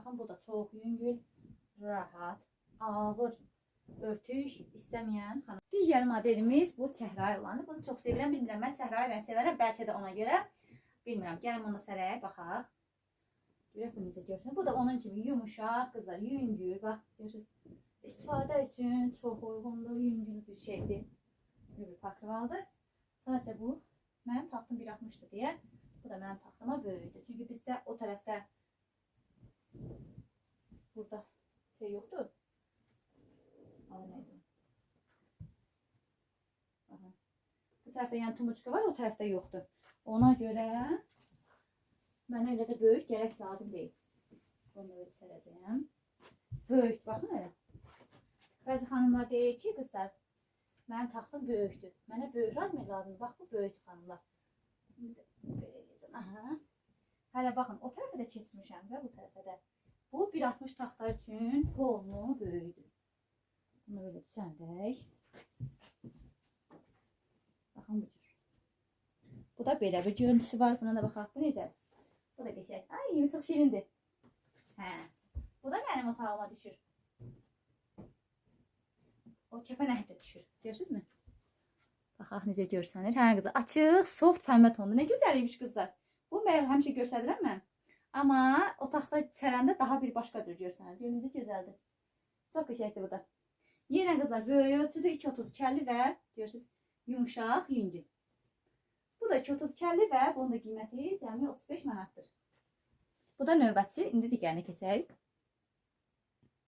Baxın, bu da çox yüngül, rahat, ağır örtük istəməyən xanım. Digər modelimiz bu çəhrayı olanı. Bunu çox sevirəm. Bilmirəm, mən çəhrayı rəng sevərəm. Bəlkə də ona görə. Bilmirəm. Gəlin bunu sərək, baxaq. Görək bu necə görsənir. Bu da onun kimi yumuşaq, qızlar, yüngül. Bax, görürsünüz. İstifadə üçün çox uyğundur, yüngül bir şeydir. Bir pakrivaldır. Sadəcə bu mənim taxtım 1.60-dır deyə bu da mənim taxtıma böyükdür. Çünki bizdə o tərəfdə burada şey yoxdur. Adı neydi? Aha. Bu tərəfdə yəni tumuçka var, o tərəfdə yoxdur. Ona görə mənə elə də böyük gərək lazım deyil. Bunu da belə sərəcəyəm. Böyük, baxın elə. Bəzi xanımlar deyir ki, qızlar, mənim taxtım böyükdür. Mənə böyük razmer lazımdır. Bax, bu böyükdür xanımlar. Belə eləyəcəm. Aha. Hələ baxın, o tərəfə də keçmişəm və bu tərəfə də. Bu 1.60 taxtlar üçün polnu böyükdür. Bunu belə düzəldək. Baxın bu cür. Bu da belə bir görüntüsü var. Buna da baxaq. Bu necədir? Bu da qəşəng. Ay, çox şirindir. Hə. Bu da mənim otağıma düşür. O kəpənək də düşür. Görürsünüzmü? Baxaq necə görsənir. Hə qızlar, açıq, soft pəmbə tondur. Nə gözəl imiş qızlar. Bu mən həmişə göstərirəm mən. Amma otaqda sərəndə daha bir başqa cür görsənir. Görün necə gözəldir. Çox qəşəngdir bu da. Yenə qızlar böyük ölçüdür, 2.30 kəlli və görürsünüz yumuşaq, yüngül. Bu da 2.30 kəlli və bunun da qiyməti cəmi 35 manatdır. Bu da növbəti. İndi digərinə keçək.